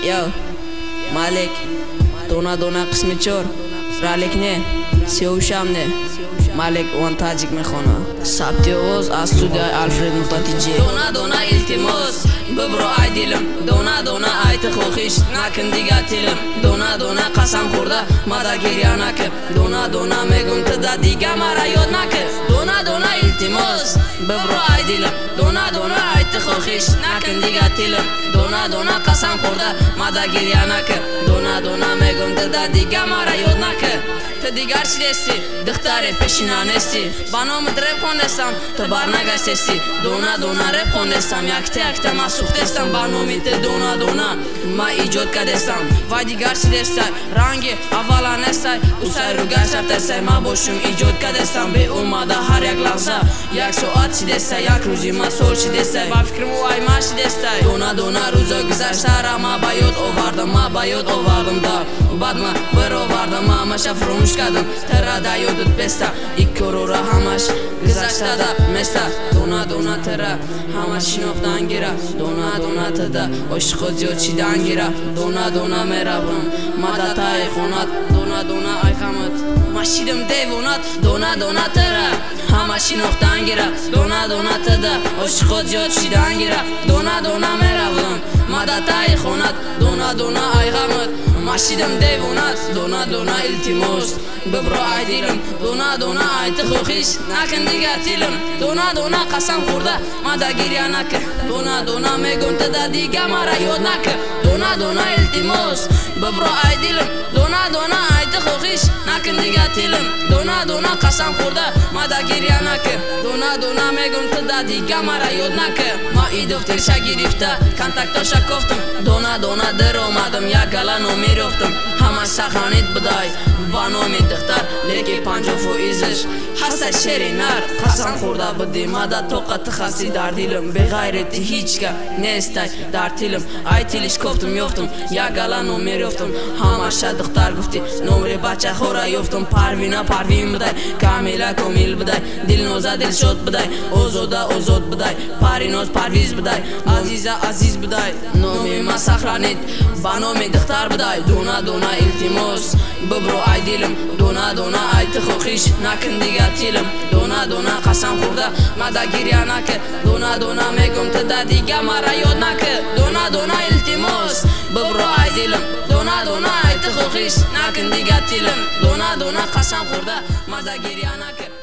Йо, Малик, дона дона қисми 4, ралик не, сеушам не. Малик он таҷик мехона. Сабти овоз аз студияи Алфред Муқтатиҷи. Дона дона илтимос, бибро ай дилим. Дона дона айти хохиш, накун дига тилим. Дона дона қасам хӯрда, мада гиря накун. Дона дона мегум тида дига мара ёд накун. Дона дона илтимос, бибро ай дилим. Дона дона айти хохиш, накун дига тилим. Дона дона қасам хӯрда, мада гиря накун. Дона дона мегум тида дига мара ёд накун. Ту дигар чӣ дести, духтаре пешина нести. Ба номат реп хондестам, ту барнагаштести. Дона дона реп хондестам, якта якта ма сӯхтестам. Ба номи ту дона дона ма иҷод кардестам. Вай дигар чӣ дестай, ранги аввала нестай. Усай ругаш рафтестай, ма бошум иҷод кардестам. Беомада ҳар як лаҳза як соат чӣ дестай, як рӯзи ма сол чӣ дестай. Ба фикрам ӯ ай ма чӣ дестай. Дона дона рӯзои гузаштара ма ба ёд овардам, ма ба ёд овардам да баъд ма бировардам, ма ҳамаша фуромӯш кардам. Тара да ёдат беста, икорора ҳамаш гузаштада места. Дона дона тара ҳама шинохтан гира. Дона дона тада ошиқо зиёд шидан гира. Дона дона меравам ма да таи хонат. Дона дона ай ғамат ма шидам девонат. Дона дона тара ҳама шинохтан гира. Дона дона тада ошиқо зиёд шидан гира. Дона дона меравам ма да таи хонат. Дона дона ай ғамат ма шидам девонат. Дона дона илтимос, бибро ай дилим. Дона дона айти хохиш, накун дига тилим. Дона дона қасам хӯрда, мада гиря накун. Дона дона мегум тида дига мара ёд накун. Дона дона илтимос, бибро ай дилим. Дона дона айти хохиш, накун дига тилим. Дона дона қасам хӯрда, мада гиря накун. Дона дона мегум тида дига мара ёд накун. Ма идофтирша гирифта, контактоша кофтам. Дона дона даромадам, як гала номер ёфтам. Ҳама сахранит будай ба номи духтар, лекин 50%-аш ҳаста шери нар. Қасам хӯрда будӣ мада тоқати хасӣ дар дилам. Беғайри ти ҳеҷ ка нестай дар тилам. Ай тилиш кофтам ёфтам, як гала номер ёфтам. Ҳамаша духтар гуфтӣ, номери бачахора ёфтам. Парвина Парвин будай, Камила Комил будай, Дилноза Дилшод будай, Озода Озод будай, Париноз Парвиз будай, Азиза Азиз будай. Номи ма сахранит ба номи духтар будай. Дона дона илтимос, бибро ай дилим. Дона дона айти хохиш, накун дига тилим. Дона дона қасам хӯрда, мада гиря накун. Дона дона мегум тида дига мара ёд накун. Дона дона илтимос, бибро ай дилим. Дона дона айти хохиш, накун дига тилим. Дона дона қасам хӯрда, мада гиря накун.